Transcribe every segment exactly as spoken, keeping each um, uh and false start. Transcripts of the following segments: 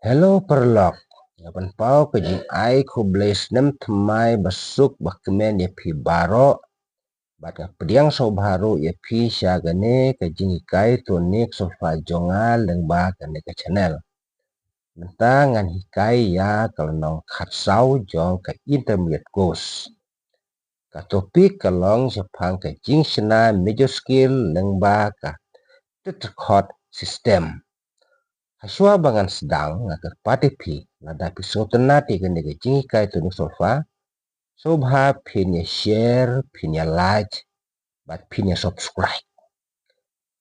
Hello paralok. Nga pynpaw ka jingai khublei snem thymmai basuk bakmen ïa phi baroh. Bad nga pdiang sngewbha ruh ïa phi sha kane ka jinghikai tonic solfa jong nga lyngba kane ka channel. Mynta ngan hikai ïa ka lynnong khatsaw jong ka intermediate course. Ka topic ka long shaphang ka jingshna major scale lyngba ka tetrachord system. Hashwa ba ngan sdang, nga kyrpad ïa phi, lada phi sngewtynnat ïa kane ka jinghikai tonic solfa, sngewbha phin ïa share, phin ïa like bad phin ïa subscribe.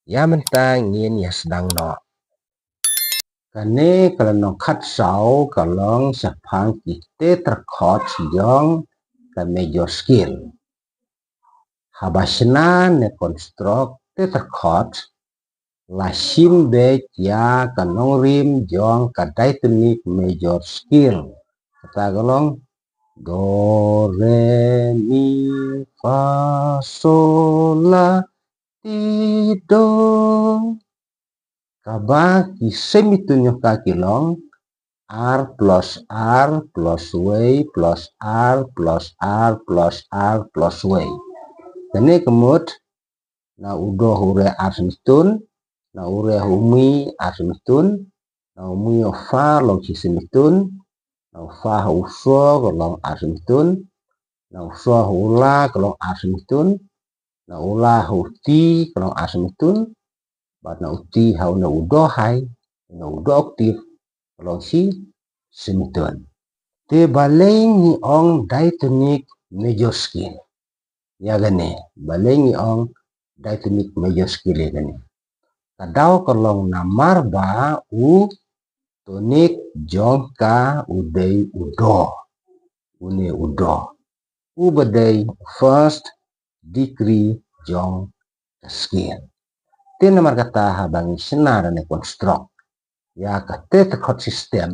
Ïa mynta ngin ïa sdang noh. Kane ka lynnong khatsaw ka long shaphang ki tetrachord jong ka major scale. Haba shna ne construct tetrachord, la shim beit ïa ka nongrim jong ka diatonic major scale. Kata ka long do, re, mi, fa, sol, la, ti, do. Kaba ki semitone jong ka ki long R plus R plus wei plus R plus R plus R plus wei. Kane ka mut, na u do ha u re ar semitone, na u re ha u mi ar semitone, na u mi ha u fa long shi semitone, na u fa ha u so ka long ar semitone, na u so ha u la ka long ar semitone, na u la ha u ti ka long ar semitone, bad na u ti ha u, na u do high, na u do octave ka long shi semitone. Te balei ngi ong diatonic major scale ïa kane? Balei ngi ong diatonic major scale ïa kane? Ka daw ka long namar ba u tonic jong ka u dei u do. Une u do, uba dei first degree jong ka scale. Te namar kata haba ngi shna ne construct ïa ka tetrachord system,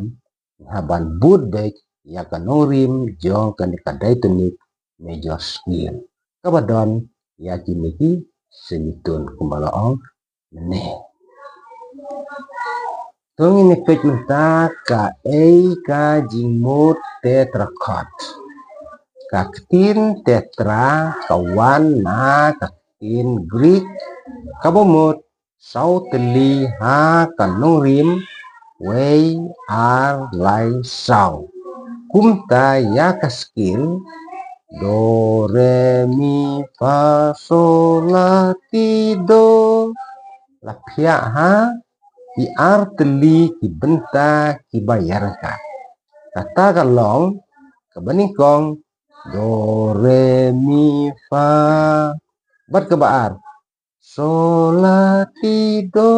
ngi hap ban bud beit ïa ka nongrim jong kane ka diatonic major scale, kaba don ïa kine ki semitone kumba la ong mynne. To ngin ïa peit mynta kaei ka jingmut tetrachord. Ka ktien tetra ka wan na ka ktien Greek kaba mut saw tylli ha ka nongrim wei ar lai saw. Kumta ïa ka scale do, re, mi, fa, sol, la, ti, do la phiah ha ki ar tylli ki bynta kiba ïaryngkat. Kata ka long kaba nyngkong do, re, mi, fa, bad kaba ar sol, la, ti, do.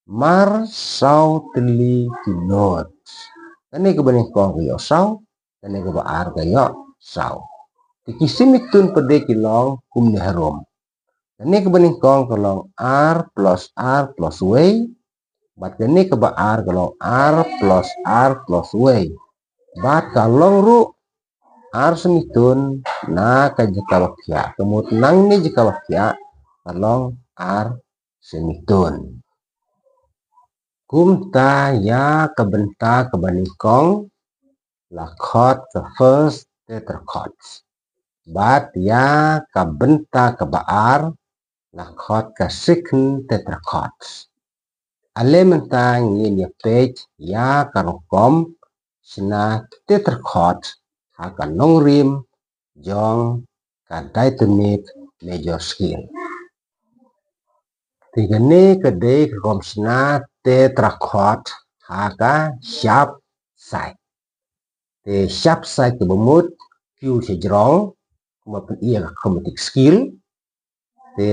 Mar saw tylli ki note. Kane kaba nyngkong ka ïoh saw, kane kaba ar ka ïoh saw. Te ki semitone pat de ki long kumne harum. Kane kaba nyngkong ka long ar plus ar plus wei, bad kane kaba ar ka long ar plus ar plus wei. Bad ka long ruh ar semitone na ka jaka ba phiah. Ka mut nangne jaka ba phiah ka long ar semitone. Kumta ïa ka bynta kaba nyngkong la khot ka first tetrachord. Bad ïa ka bynta kaba ar la khot ka second tetrachord. Ale mynta ngin ïa peit ïa ka rukom shna tetrachord ha ka nongrim jong ka diatonic major scale. Te kane ka dei ka rukom shna tetrachord ha ka sharp side. Te sharp side kaba mut kiew sha jrong, kumba pyni ha ka chromatic scale. Te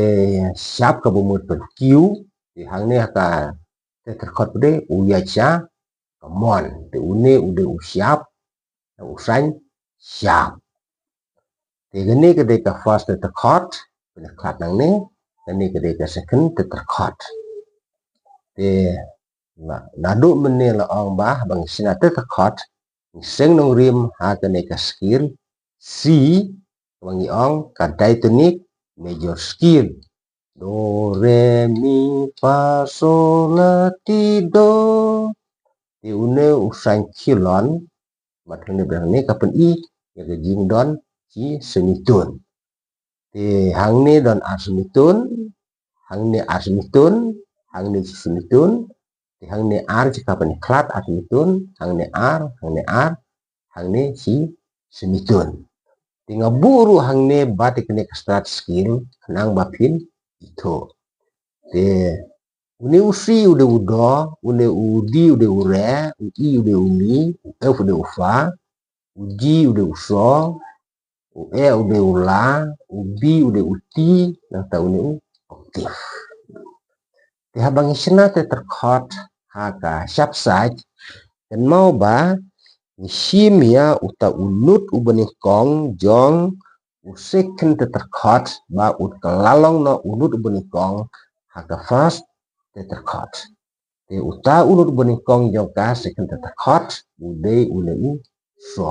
sharp kaba mut pynkiew, te hangne ha ka tetrachord pat de u ïaid sha ka mon. Te une u dei u sharp, u saiñ sharp. Te kane ka dei ka first tetrachord, pynkhlad nangne, kane ka dei ka second tetrachord. Te naduh mynne la ong ba haba ngi shna tetrachord, ngi seng nongrim ha kane ka scale C, kaba ngi ong ka diatonic major scale. Do, re, mi, fa, sol, la, ti, do. Te une u saiñ khilon, bad hangne bad hangne ka pyni ïa ka jingdon shi semitun. Te hangne don ar semitun, hangne ar semitun, hangne shi semitun. Te hangne ar shi ka pyni khlad ar semitun, hangne ar, hangne ar, hangne shi semitun. Te nga buh ruh hangne bad ïa kane ka start skill, khnang ba phin ithuh. Te une u C u dei u do, une u D u dei u re, u E u dei u mi, u F u dei u fa, u G u dei u so, u E u dei u la, u B u dei u ti, nangta une u octave. Te haba ngi shna tetrakhord ha ka shapsait, kynmaw ba ngi shim ïa uta u nud uba nyngkong jong u second tetrakhord ba un kylla long noh u nud uba nyngkong ha ka first tetrakhord. Te uta u nud uba nyngkong jong ka second tetrakhord u dei une u so.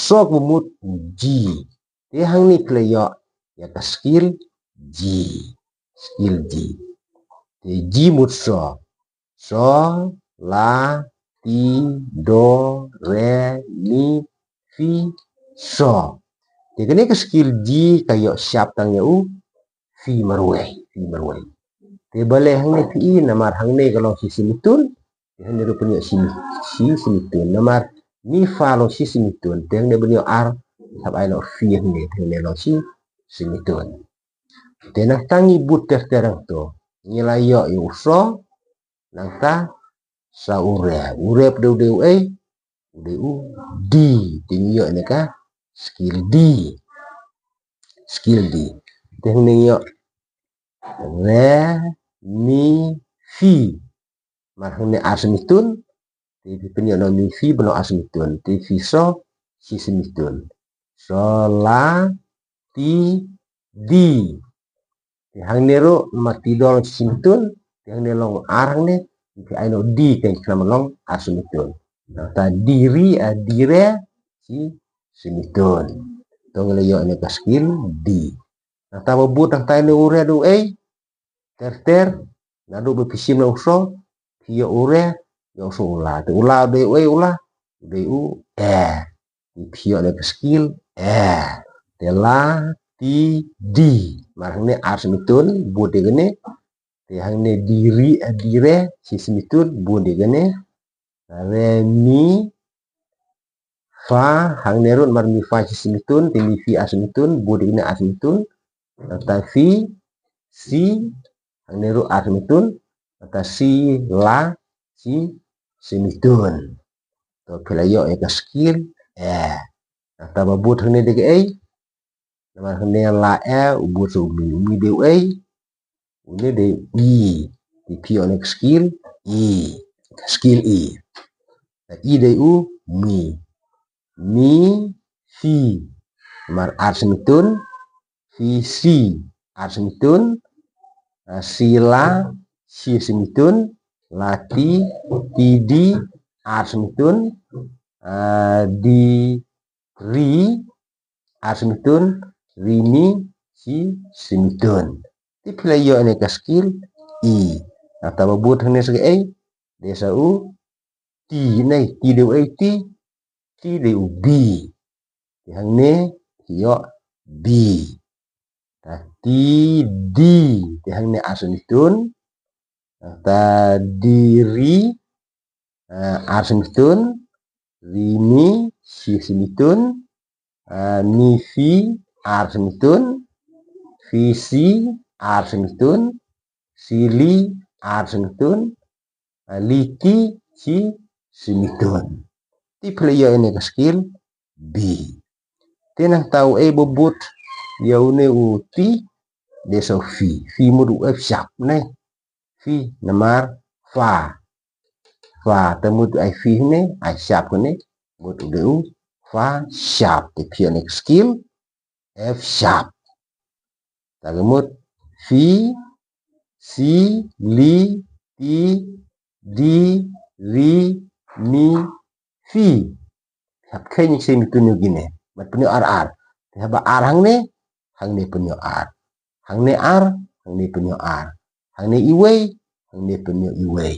So kaba mut u G. Te hangne phi la ïoh ïa ka skill G. Skill G. Te G mut so. So, la, ti, do, re, mi, fi, so. Te kane ka skill G ka ïoh shap tang ïa u fi marwei, fi marwei. Te balei hangne fi i, namar hangne ka long shi semitun. Te hangne ruh pynïoh shi, shi semitun. Namar mi fa long shi semitun. Te hangne pynïoh ar, hap ai noh fi hangne, te hangne long shi semitun. Te nangta ngi bud ter ter hangto. Ngi la ïoh ïa u so, nangta sa u re. U re pat u dei u ei, u dei u D. Te ngi ïoh ïa ka skill D. Skill D. Te hangne ngi ïoh re, mi, fi. Namar hangne ar semitun. Te phi pynïoh noh mi fi ba long ar semitun. Te fi so, shi semitun. So, la, ti, di. Te hangne ruh namar ti do long shi semitun. Te hangne long ar hangne. Te ai noh di kan khnang ba long ar semitun. Nangta di ri, a di re, shi semitun. To ngi la ïoh ïa ka skill D. Nangta ba bud nangta ïa une u re da u ei. Ter ter, naduh ba phi shim na u so, phi ïoh u re, ïoh u so u la. Te u la u dei u ei u la, u dei u e. Te phi ïoh ïa ka skill e. Te la, ti, di. Namar hangne ar semitun, bud ïa kane. Te hangne di ri, e, di re, shi semitun, bud ïa kane. Re, mi, fa, hangne ruh namar mi fa shi semitun, te mi fi ar semitun, bud ïa kane ar semitun. Nangta fi, si, hangne ruh ar semitun. Nangta si, la, shi semitun. To phi la ïoh ïa ka skill e. Nangta ba bud hangne dei kaei. Namar hangne la e, u bud sa u mi, u mi dei u ei. Une dei i. Te phi ïoh ïa ka skill i. Skill i. Te i dei u mi. Mi, fi. Namar ar semitun, fi, si, ar semitun. A, si, la, shi semitun. La, ti, ti, di, ar semitun. A, di, ri, ar semitun. Ri, mi, shi semitun. Te phi la ïoh ïa ka skill i. Nangta ba bud hangne sa kaei. Dei sa u ti, ne, ti dei u ei ti. Ti dei u bi. Te hangne ïoh bi. Ta ti, di. Te hangne ar semitun. Ta di, ri, eh, ar semitun. Ri, mi, shi semitun. Eh, mi, fi, ar semitun. Fi, si, ar semitun. Si, li, ar semitun. Eh, li, ti, shi semitun. Te phi la ïoh ïa ka skill bi. Te nangta u ei ba bud ïa une u ti, dei sa u fi. Fi mut u F sharp ne. Fi namar fa. Fa, te mut ai fi ne, ai sharp ne. Mut u dei u fa sharp. Te phi ïoh ïa ka skill F sharp. Ta ka mut fi, si, li, ti, di, ri, mi, fi. Hap kheiñ ïa ki semitun ïa kine. Bad pynïoh ar ar. Te haba ar hangne, hangne pynïoh ar. Hangne ar, hangne pynïoh ar. Hangne iwei, hangne pynïoh iwei.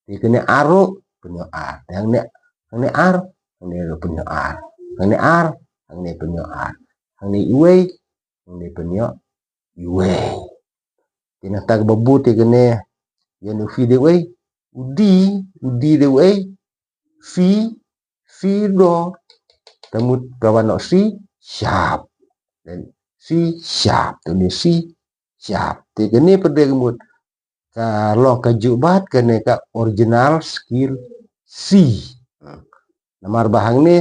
Te kane ar ruh, pynïoh ar. Te hangne, hangne ar, hangne ruh pynïoh ar. Hangne ar, hangne pynïoh ar. Hangne iwei, hangne pynïoh iwei. Te nangta kaba bud te kane, ïa une u fi dei uei, u di, u di dei uei, fi, fi do. Te mut ka wan noh C sharp. Then C sharp, te une C sharp. Te kane pat dei ka mut ka long kajuh bad kane ka original scale C. Namar ba hangne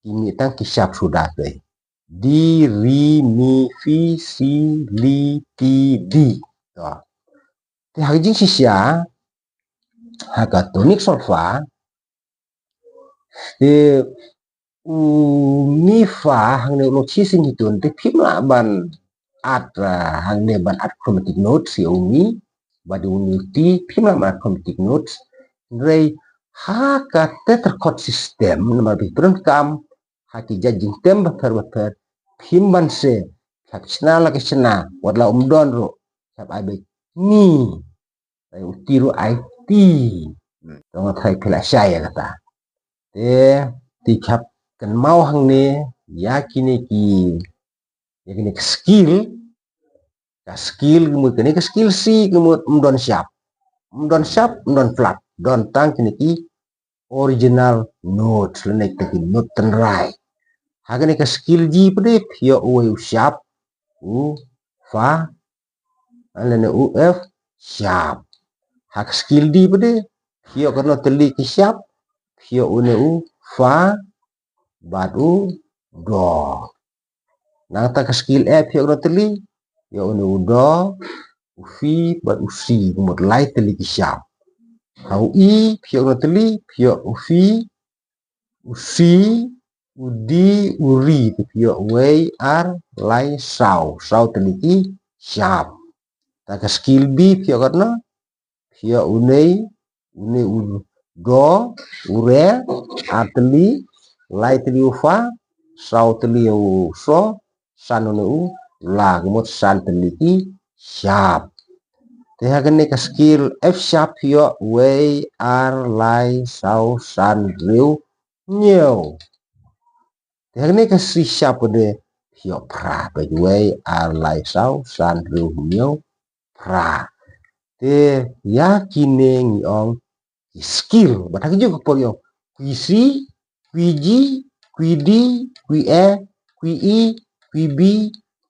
ki mih tang ki sharp suda te. Di, ri, mi, fi, si, li, ti, di. To. Te ha ka jingshisha, ha ka tonic solfa, te u mi fa hangne u long shi shisien ki tun, te phim lah ban add, ah, hangne ban add chromatic notes ïa u mi, bad u mi ti, phim lah ban add chromatic notes. Hynrei ha ka tetrachord system, namar ba phi pyndonkam ha ki jait jingtem bapher bapher, phim banse, hap shna la ka shna, wat la um don ruh, hap ai beit mi. Ai u ti ruh ai ti. Hmm, to nga tharai phi la shai ïa kata. Te, te hap kynmaw hangne, ïa kine ki, ïa kine ki scale, ka scale, ka mut kane ka scale C, ka mut um don sharp. Um don sharp, um don flat. Don tang kine ki original notes, lane kita ki note tynrai. Ha kane ka scale G pat de, phi ïoh uwei u sharp, u fa, lane u F sharp. Ha ka scale D pat de, phi ïoh katno tylli ki sharp, phi ïoh une u fa, bad u do. Nangta ka scale E phi ïoh katno tylli, ïoh une u do, u fi, bad u si, ka mut lai tylli ki sharp. Ha u E phi ïoh katno tylli, phi ïoh u fi, u si, u di, u ri, te phi ïoh uwei, ar, lai, saw, saw tylli ki sharp. Ta ka scale B phi ïoh katno, phi ïoh une, une u do, u re, ar tylli, lai tylli u fa, saw tylli u so, san une u la, ka mut san tylli ki sharp. Te ha kane ka scale F sharp phi ïoh uwei, ar, lai, saw, san, hynriew, hynñiew. Te ha kane ka C sharp pat de phi ïoh phra, bad uwei, ar, lai, saw, san, hynriew, hynñiew, phra. Te ïa kine ngi ong ki scale. Bad ha kajuh ka por ïa ong key C, key G, key D, key E, key E, key B,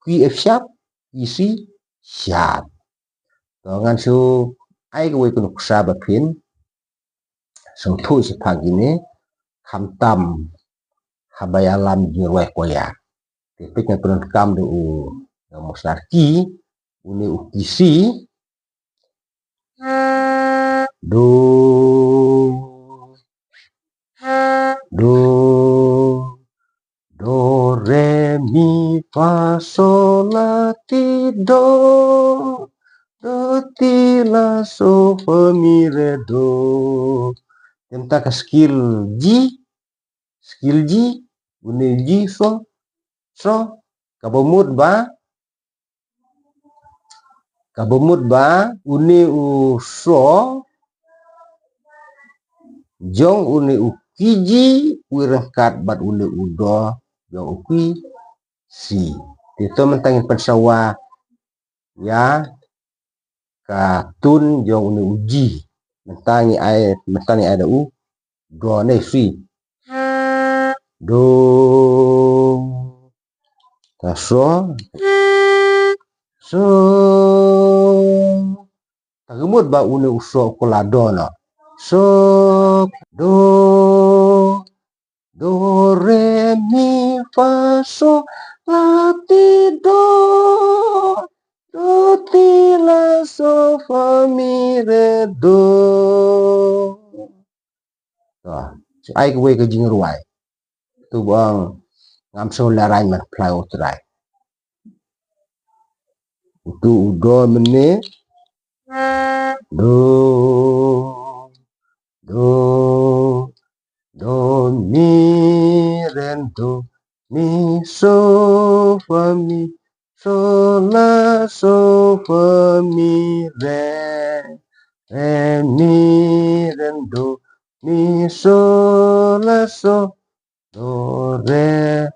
key F sharp, key C sharp. To ngan shu ai kawei ka nuksa ba phin sngewthuh shaphang kine, khamtam haba ïalam jingrwai choir. Te peit ngan pyndonkam da u, da u master key, une u key C. Do, do, do, re, mi, fa, so, la, ti, do. Do, ti, la, so, fa, mi, re, do. Te mynta ka scale G, scale G, une G, so, so, kaba mut ba, kaba mut ba, une u so, jong une u key G, u ryngkat bad une u do, jong u key C. Te to mynta ngin pynsawa ïa ka tun jong une u G. Mynta ngi ai, mynta ngi ai da u do ne C. Do. Ta so. So. Ta ka mut ba une u so u kylla do noh. So, do, do, re, mi, fa, so, la, ti, do. Do, ti, la, so, fa, mi, re, do. To, shu ai kawei ka jingrwai. Tu ba ong ngam sngewlehrain ban phla ïa U Trai. Utu u do mynne. Do, do, do, mi, re, do, mi, so, fa, mi, so, la, so, fa, mi, re, re, mi, re, do, mi so la so, do re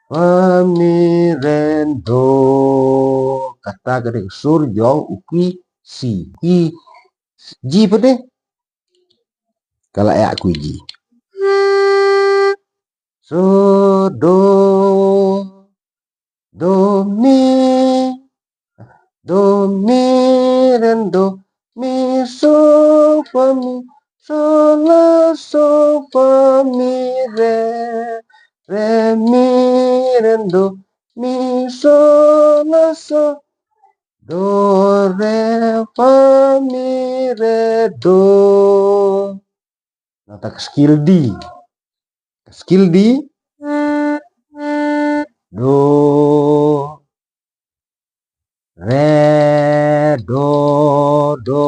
fa mi re do. Kata ka dei ka sur jong u key C. Key G pat de ka la ïa key G. So do, do mi, do mi re do, mi so fa mi, so la so fa mi re, re mi re do, mi so la so, do re fa mi re do. Nangta ka skill D. Ka skill D. Do, re do, do,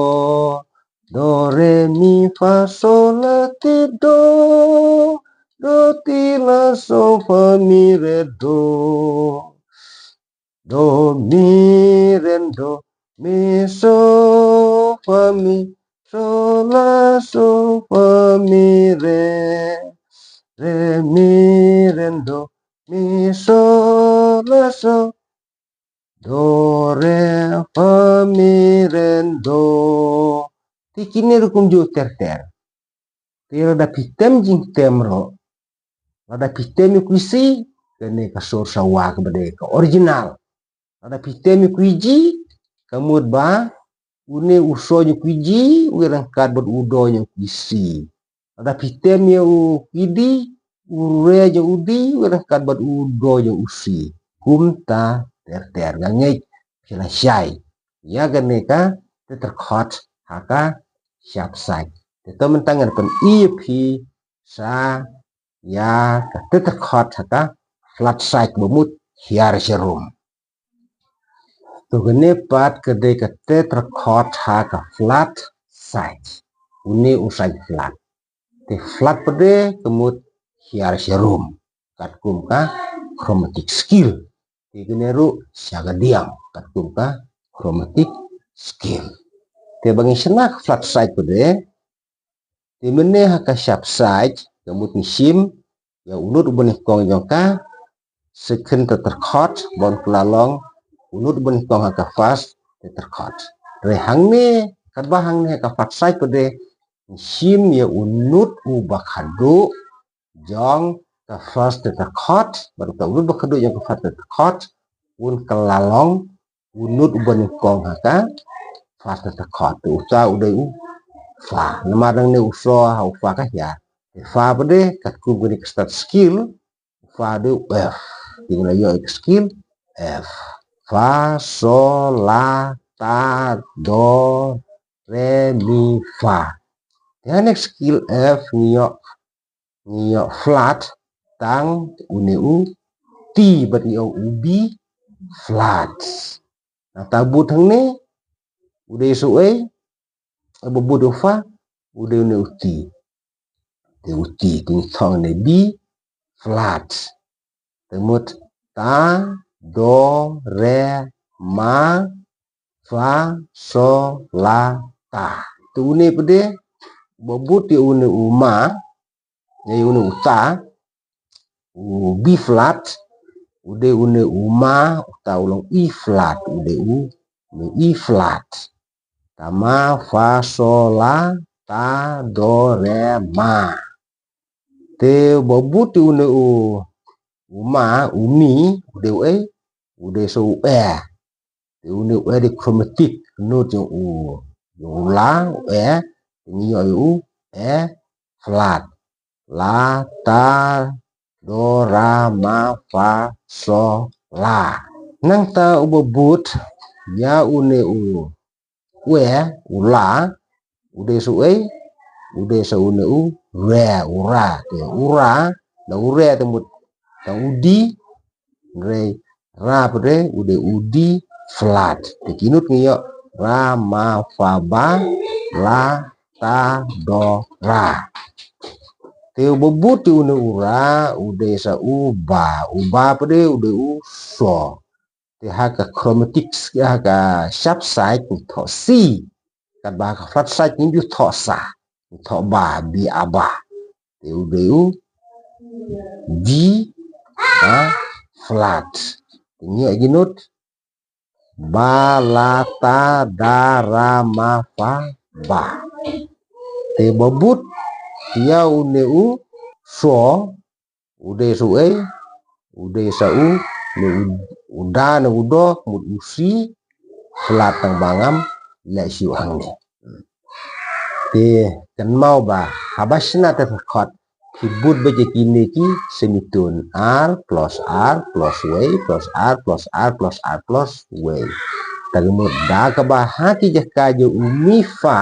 do re mi fa so la ti do, do ti la so fa mi re do. Do mi re do, mi so fa mi, so la so fa mi re, re mi re do, mi so la so, do re fa mi re do. Te kine ruh kumjuh ter ter. Te lada phi tem jingtem ruh, lada phi tem ïa u key C, kane ka sur sawa kaba dei ka original. Lada phi tem ïa u key G, ka mut ba une u so jong u key G u ïaryngkat bad u do jong u key C. Lada phi tem ïa u key D, u re jong u D u ïaryngkat bad u do jong u C. Kumta ter ter. Nga ngeit phi la shai ïa kane ka tetrachord ha ka sharp side. Te to mynta ngan pyni ïa phi sa ïa ka tetrachord ha ka flat side ba mut hiar jarum. To kane pat ka dei ka tetrachord ha ka flat side. Une u side flat. Te flat pat de ka mut hiar jarum katkum ka chromatic scale. Te kane ruh sha ka diang katkum ka chromatic scale. Te ba ngi shna ka flat side pat de, te mynne ha ka sharp side ka mut ngi shim ïa u nud uba nyngkong jong ka second tetrachord ban kylla long u nud uba nyngkong ha ka first tetrachord. Re hangne, katba hangne ha ka flat side pat de ngi shim ïa u nud uba khadduh jong ka first tetrachord, bad ka u nud uba khadduh jong ka first tetrachord un kylla long u nud uba nyngkong ha ka first tetrachord. Te uta u dei u fa. Namar nangne u so ha u fa ka hiar. Te fa pat de katkum kane ka start scale, u fa dei u F. Te ngi la ïoh ïa ka scale F. Fa, so, la, ta, do, re, mi, fa. Te ha next scale F ngi ïoh ngi ïoh flat tang une u T bad ngi ong u B flat. Nangta bud hangne u dei sa uei, uba bud u fa u dei une u T. Te u T te ngi thok une B flat. Te mut ta, do, re, ma, fa, so, la, ta. Te une pat de uba bud ïa une u ma, ïa une u ta, u B flat, u dei une u ma, uta u long E flat, u dei u, une E flat. Ta, ma, fa, so, la, ta, do, re, ma. Te uba bud ïa une u, u ma, u mi, u dei uei, u dei sa u e. Te une u e dei chromatic, nud jong u, jong u la, u e, te ngi ïoh ïa u e flat. La, ta, do, ra, ma, fa, so, la. Nangta uba bud ïa une u, u e, u la, u dei sa uei, u dei sa une u re, u ra, te u ra, da u re te mut tang u D, hynrei ra pat de u dei u D flat. Te ki nud ngi ïoh ra, ma, fa, ba, la, ta, do, ra. Te uba bud ïa une u ra u dei sa u ba, u ba pat de u dei u so. Te ha ka chromatic, ha ka sharp side ngi thoh C. Katba ha ka flat side ngim ju thoh sa. thoh ba, bi a ba. Te u dei u G, ha, flat. Te ngi ïoh ki note ba, la, ta, da, ra, ma, fa, ba. Te ba bud ïa une u so, u dei sa u ei, u dei sa u, ne u, u da, ne u do, mut u C flat tang ba ngam leh shuh hangne. Te kynmaw ba haba shna te ka chord, phi bud beit ïa kine ki semitone, R plus R plus wei plus R plus R plus R plus wei. Te ka mut da kaba ha ki jaka jong u mi fa,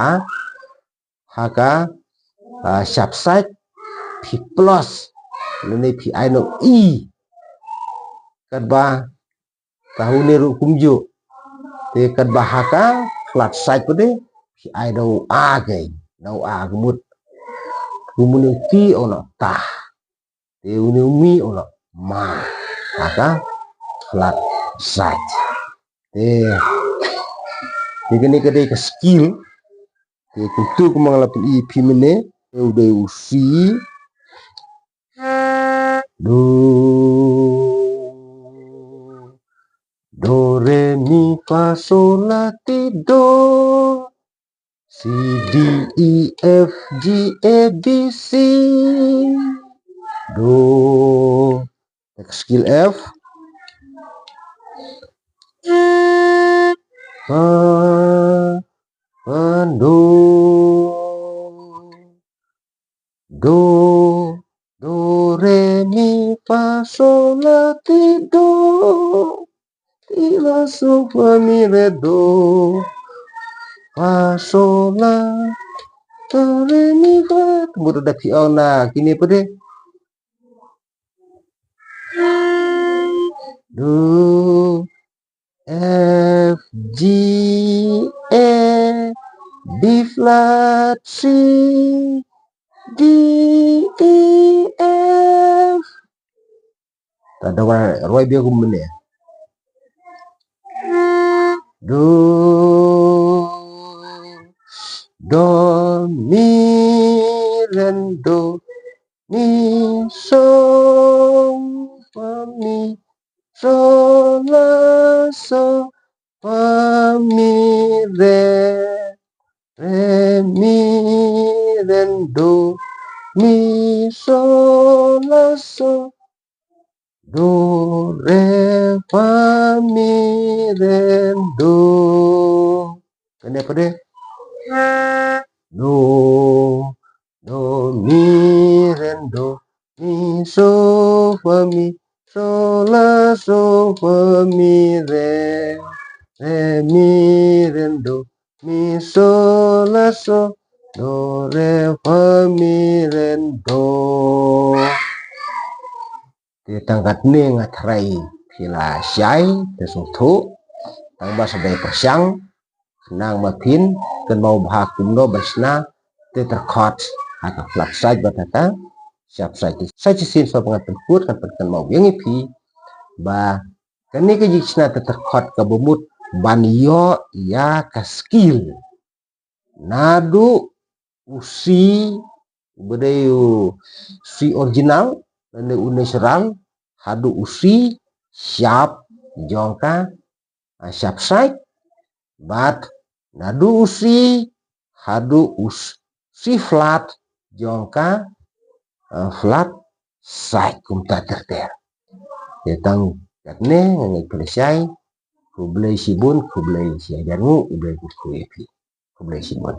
ha ka, ah, sharp side, phi plus, lane phi ai noh E. Katba, ka une ruh kumjuh. Te katba ha ka flat side pat de, phi ai noh A keiñ, noh A ka mut. Kumne u T u noh ta. Te une u mi u noh ma. Ha ka flat side. Te, te kane ka dei ka scale. Te kumtu kumba nga la pyni ïa phi mynne. Te u dei u C. Do. Do, re, mi, fa, so, la, ti, do. C, D, E, F, G, A, B, C. Do. Next scale F. Fa, fa, do. Do, do, re, mi, fa, so, la, ti, do. Ti, la, so, fa, mi, re, do. Fa, so, la, do, re, mi, fa. Mut da phi ong na kine pat de. Do, F, G, A, B flat, C, D, E, F. Ta da wa roi bia kum ne. Do, do, mi, re, do, mi, so, fa, mi, so, la, so, fa, mi, re, re, mi, re, do, mi, so, la, so, do, re, fa, mi, re, do. Kane pat de. Do, do, mi, re, do, mi, so, fa, mi, so, la, so, fa, mi, re, re, mi, re, do, mi, so, la, so, do, re, fa, mi, re, do. Te tang katne nga tharai phi la shai, te sngewthuh, tang ba sa dei pyrshang, khnang ba phin kynmaw bha kumno ban shna tetrachord ha ka flat side bad ha ka sharp side. Sa shisien sa ba ngan pynkut, ngan pynkynmaw ïa ngi phi ba kane ka jingshna tetrachord kaba mut ban ïoh ïa ka scale. Naduh u C, uba dei u C original, lane u natural, haduh u C sharp jong ka, ah, sharp side, bad naduh u C haduh u s-, C flat jong ka, ah, flat side kumta ter ter. Te tang katne nga ngeit phi la shai, khublei shibun, khublei shihajar nguh, U Blei un kyrkhu ïa phi. Khublei shibun.